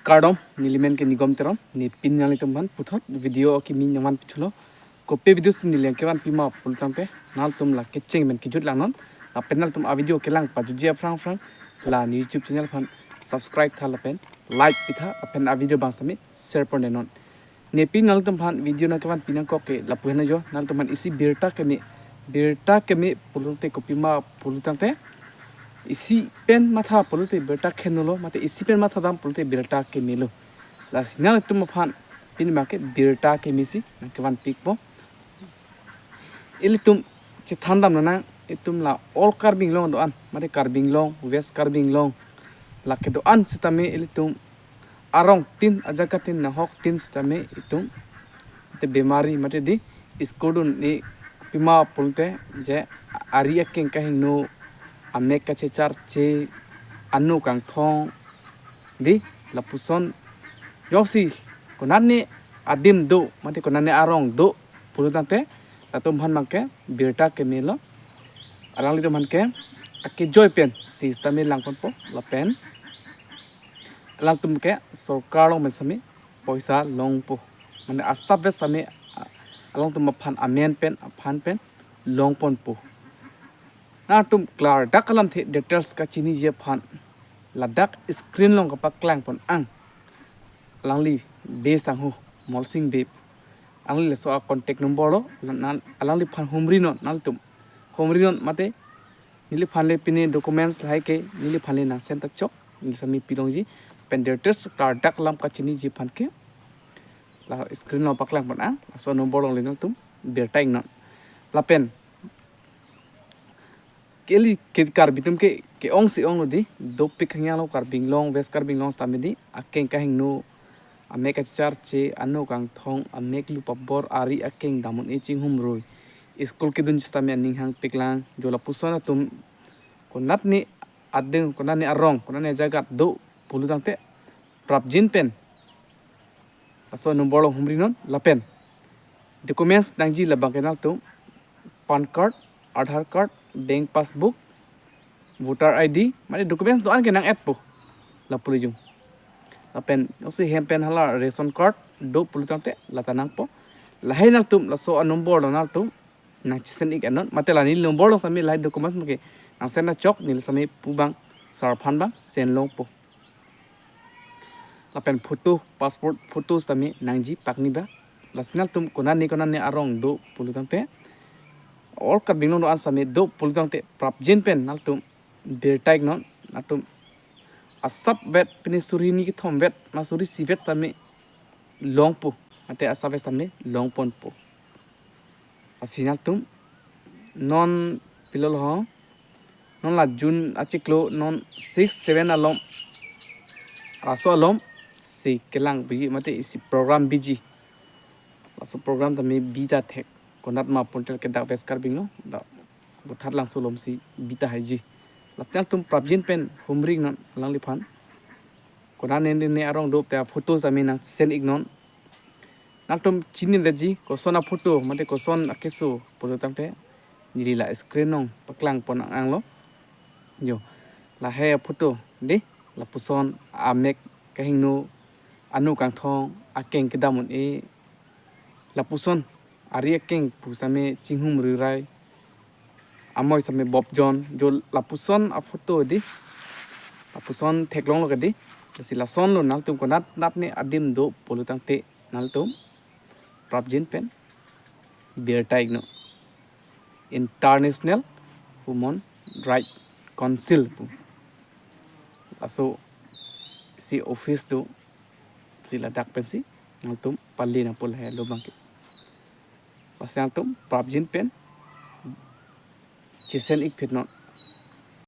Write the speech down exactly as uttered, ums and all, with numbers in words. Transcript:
Kardom, nelimen ke Nigom Teron, ne pini nanglitum aphan puthot video kimi nangvanpi thulo. Kopi video si neli nangkevanpi ma pulo tangte, nanglitum la kecheng pen kejut langnon. Lapen nanglitum a video kelang pajutji aphrang aphrang, la ne YouTube channel aphan subscribe tha lapen like pitha, lapen a video bang sami share pon denon. Ne pini nanglitum aphan video nangkevanpi nangkok ke lapu henlo jo, nanglitum aphan isi birta keme, birta keme pulo tangte kopi ma pulo tangte, isi pen matha pulote birta khenolo, mate isi pen matha dam pulote birta kemelo. Lasi nanglitum aphan pini ma ke birta keme si nangkevanpikpo. Ilitum chethan damnang, itum la all Karbi Anglong do-an, mate Karbi Anglong, West Karbi Anglong, la kedo-an sitame ilitum arong tin, ajaga tin, nahok tin sitame itum, mate bemari, mate di, school dun ni pima pulote, je ari akeng kahingno, amek kachecharche, ano kangthong, di, lapuson, jongsi, konatne adim do, mate konatne arong do pulo tangte, latum aphan ma ke birta kemelo. Alanglitum aphan ke akejoi pen si sitame langponpo lapen alangtum ke sorkar along pen sami poisa longpo. Mane asap vet sami, a-, alangtum aphan amen pen aphan pen longponpo. Nangtum klardak alamthe details kachiniji aphan ladak screen along kapaklang pon ang. Alangli Bey Sangho, Molsing Bey. Alangli laso a contact number lo, alang, alangliphan humrinon, nanglitum. Humrinon mate, neliphan le pine documents lahai ke, neliphan le nang send ta chok, neli sami pilongji, pen details klardak alam kachiniji aphan ke, la screen along paklang pon ang, laso number along le nanglitum birta iknon. Lapen, keli ke Karbi atum ke, ke-ong si onglo di, dopik hangyanglo Karbi Anglong, West Karbi Anglong sitame di, akeng kahingno, amek kacharche, ano kangthong, amek lu pabor, ari akeng dam un-e chinghumrui. School kedun sitame aning hangpiklang, jo lapuson atum, konatne adeng, konatne arong, konatne ajaga do pulo tangte, prapjin pen. Laso number along humrinon lapen documents nangji labang ke nangtum PAN card, Aadhaar card, bank passbook, voter I D, mane documents do-an ke nang-etpo. Lapu le jung. Lapen jongsi hem pen hala ration card do pulo tangte lata nangpo. Lahai nangtum laso a number along nangtum nang send ik non. Mate la neli number along sami lahai documents ma ke nang send ta chok, neli sami pu bang, sar aphan bang send longpo. Lapen photo, passport photo sitame nangji pakni ba. Lasi nangtum konatne konatne arong do pulo tangte, all Karbi Anglong do-an sitame do pulo tangte prapjin pen nangtum birta iknon, nangtum asap vet pine suri ni kethom vet, na suri isi vet sitame longpo. Mate asap vet sitame longponpo. Lasi nangtum non pilo lo ho. Non la June achiklo non six seven alom, laso alom si kelang biji mate isi program biji. Laso program tame bita thek. Konat ma pon tel ke dak West Karbi Anglong, dak Buthat Langso alom si bita haiji. Lasi nangtum prapjin pen humri iknon alangliphan. Konatne ne arong do te a photo sitame nang send iknon. Nangtum chinidetji koson a photo mate koson akeso pulo tangte, neli la screen along paklang pon ang lo. Jo, lahai a photo di, lapuson amek kahingno, ano kangthong, akeng kedam un-e, lapuson ari akeng pu sitame chinghumrui rai, amoi sitame bopjon, jo lapuson a photo di, lapuson theklonglo ke di. Lasi lasonlo, nangtum konatne adim do pulo tangte nangtum prapjin pen birta iknon. International Human Rights Council pu, laso si office do, si ladak pensi nangtum pali nangpo lahai along abang ke. Lasi nangtum prapjin pen chesend ik phitnon.